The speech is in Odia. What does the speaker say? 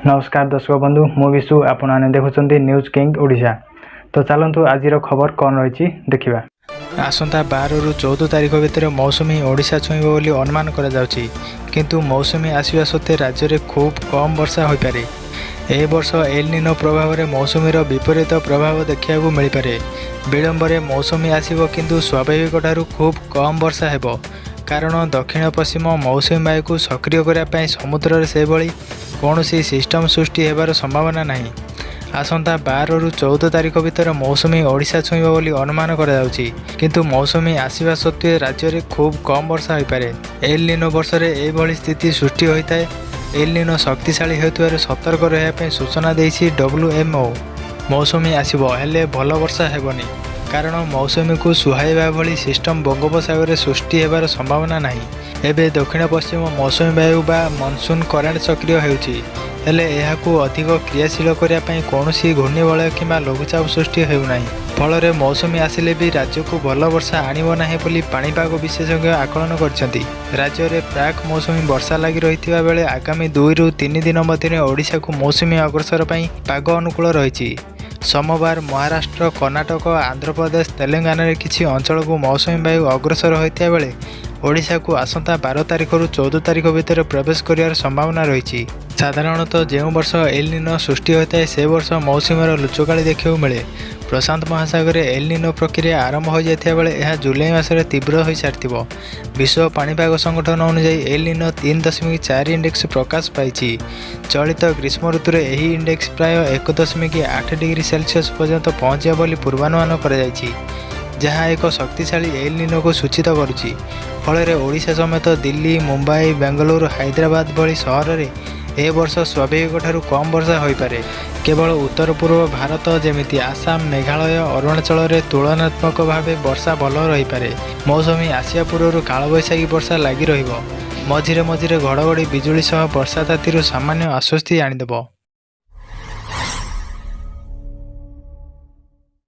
ନମସ୍କାର ଦର୍ଶକ ବନ୍ଧୁ, ମୁଁ ବିଶୁ, ଆପଣମାନେ ଦେଖୁଛନ୍ତି ନ୍ୟୁଜ୍ କିଙ୍ଗ ଓଡ଼ିଶା। ତ ଚାଲନ୍ତୁ, ଆଜିର ଖବର କ'ଣ ରହିଛି ଦେଖିବା। ଆସନ୍ତା 12ରୁ 14 ତାରିଖ ଭିତରେ ମୌସୁମୀ ଓଡ଼ିଶା ଛୁଇଁବ ବୋଲି ଅନୁମାନ କରାଯାଉଛି। କିନ୍ତୁ ମୌସୁମୀ ଆସିବା ସତ୍ତ୍ୱେ ରାଜ୍ୟରେ ଖୁବ୍ କମ୍ ବର୍ଷା ହୋଇପାରେ। ଏ ବର୍ଷ ଏଲ୍ ନିନୋ ପ୍ରଭାବରେ ମୌସୁମୀର ବିପରୀତ ପ୍ରଭାବ ଦେଖିବାକୁ ମିଳିପାରେ। ବିଳମ୍ବରେ ମୌସୁମୀ ଆସିବ, କିନ୍ତୁ ସ୍ୱାଭାବିକଠାରୁ ଖୁବ୍ କମ୍ ବର୍ଷା ହେବ। କାରଣ ଦକ୍ଷିଣ ପଶ୍ଚିମ ମୌସୁମୀ ବାୟୁକୁ ସକ୍ରିୟ କରିବା ପାଇଁ ସମୁଦ୍ରରେ ସେଭଳି କୌଣସି ସିଷ୍ଟମ୍ ସୃଷ୍ଟି ହେବାର ସମ୍ଭାବନା ନାହିଁ। ଆସନ୍ତା 12ରୁ 14 ତାରିଖ ଭିତରେ ମୌସୁମୀ ଓଡ଼ିଶା ଛୁଇଁବ ବୋଲି ଅନୁମାନ କରାଯାଉଛି। କିନ୍ତୁ ମୌସୁମୀ ଆସିବା ସତ୍ତ୍ୱେ ରାଜ୍ୟରେ ଖୁବ୍ କମ୍ ବର୍ଷା ହୋଇପାରେ। ଏଲ୍ ନିନୋ ବର୍ଷରେ ଏଭଳି ସ୍ଥିତି ସୃଷ୍ଟି ହୋଇଥାଏ। ଏଲ୍ ନିନୋ ଶକ୍ତିଶାଳୀ ହେଉଥିବାରୁ ସତର୍କ ରହିବା ପାଇଁ ସୂଚନା ଦେଇଛି ଡବ୍ଲ୍ୟୁଏମ୍ଓ। ମୌସୁମୀ ଆସିବ, ହେଲେ ଭଲ ବର୍ଷା ହେବନି। କାରଣ ମୌସୁମୀକୁ ସୁହାଇବା ଭଳି ସିଷ୍ଟମ୍ ବଙ୍ଗୋପସାଗରରେ ସୃଷ୍ଟି ହେବାର ସମ୍ଭାବନା ନାହିଁ। ଏବେ ଦକ୍ଷିଣ ପଶ୍ଚିମ ମୌସୁମୀ ବାୟୁ ବା ମନସୁନ୍ କରେଣ୍ଟ ସକ୍ରିୟ ହେଉଛି। ହେଲେ ଏହାକୁ ଅଧିକ କ୍ରିୟାଶୀଳ କରିବା ପାଇଁ କୌଣସି ଘୂର୍ଣ୍ଣିବଳୟ କିମ୍ବା ଲଘୁଚାପ ସୃଷ୍ଟି ହେଉନାହିଁ। ଫଳରେ ମୌସୁମୀ ଆସିଲେ ବି ରାଜ୍ୟକୁ ଭଲ ବର୍ଷା ଆଣିବ ନାହିଁ ବୋଲି ପାଣିପାଗ ବିଶେଷଜ୍ଞ ଆକଳନ କରିଛନ୍ତି। ରାଜ୍ୟରେ ପ୍ରାକ୍ ମୌସୁମୀ ବର୍ଷା ଲାଗି ରହିଥିବା ବେଳେ ଆଗାମୀ 2ରୁ 3 ଦିନ ମଧ୍ୟରେ ଓଡ଼ିଶାକୁ ମୌସୁମୀ ଅଗ୍ରସର ପାଇଁ ପାଗ ଅନୁକୂଳ ରହିଛି। ସୋମବାର ମହାରାଷ୍ଟ୍ର, କର୍ଣ୍ଣାଟକ, ଆନ୍ଧ୍ରପ୍ରଦେଶ, ତେଲେଙ୍ଗାନାରେ କିଛି ଅଞ୍ଚଳକୁ ମୌସୁମୀ ବାୟୁ ଅଗ୍ରସର ହୋଇଥିବା ବେଳେ ଓଡ଼ିଶାକୁ ଆସନ୍ତା 12 ତାରିଖରୁ 14 ତାରିଖ ଭିତରେ ପ୍ରବେଶ କରିବାର ସମ୍ଭାବନା ରହିଛି। ସାଧାରଣତଃ ଯେଉଁ ବର୍ଷ ଏଲ୍ ନିନୋ ସୃଷ୍ଟି ହୋଇଥାଏ, ସେ ବର୍ଷ ମୌସୁମୀର ଲୁଚକାଳି ଦେଖିବାକୁ ମିଳେ। ପ୍ରଶାନ୍ତ ମହାସାଗରରେ ଏଲ୍ ନିନୋ ପ୍ରକ୍ରିୟା ଆରମ୍ଭ ହୋଇଯାଇଥିବା ବେଳେ ଏହା ଜୁଲାଇ ମାସରେ ତୀବ୍ର ହୋଇସାରିଥିବ। ବିଶ୍ୱ ପାଣିପାଗ ସଂଗଠନ ଅନୁଯାୟୀ ଏଲ୍ ନିନୋ 3.4 ଇଣ୍ଡେକ୍ସ ପ୍ରକାଶ ପାଇଛି। ଚଳିତ ଗ୍ରୀଷ୍ମ ଋତୁରେ ଏହି ଇଣ୍ଡେକ୍ସ ପ୍ରାୟ 1.8 ଡିଗ୍ରୀ ସେଲସିୟସ୍ ପର୍ଯ୍ୟନ୍ତ ପହଞ୍ଚିବ ବୋଲି ପୂର୍ବାନୁମାନ କରାଯାଇଛି, ଯାହା ଏକ ଶକ୍ତିଶାଳୀ ଏଲ୍ ନିନୋକୁ ସୂଚିତ କରୁଛି। ଫଳରେ ଓଡ଼ିଶା ସମେତ ଦିଲ୍ଲୀ, ମୁମ୍ବାଇ, ବେଙ୍ଗାଲୁରୁ, ହାଇଦ୍ରାବାଦ ଭଳି ସହରରେ ଏ ବର୍ଷ ସ୍ୱାଭାବିକଠାରୁ କମ୍ ବର୍ଷା ହୋଇପାରେ। କେବଳ ଉତ୍ତର ପୂର୍ବ ଭାରତ, ଯେମିତି ଆସାମ, ମେଘାଳୟ, ଅରୁଣାଚଳରେ ତୁଳନାତ୍ମକ ଭାବେ ବର୍ଷା ଭଲ ରହିପାରେ। ମୌସୁମୀ ଆସିବା ପୂର୍ବରୁ କାଳବୈଶାଖୀ ବର୍ଷା ଲାଗି ରହିବ। ମଝିରେ ମଝିରେ ଘଡ଼ଘଡ଼ି ବିଜୁଳି ସହ ବର୍ଷା ତାତିରୁ ସାମାନ୍ୟ ଆଶ୍ୱସ୍ତି ଆଣିଦେବ।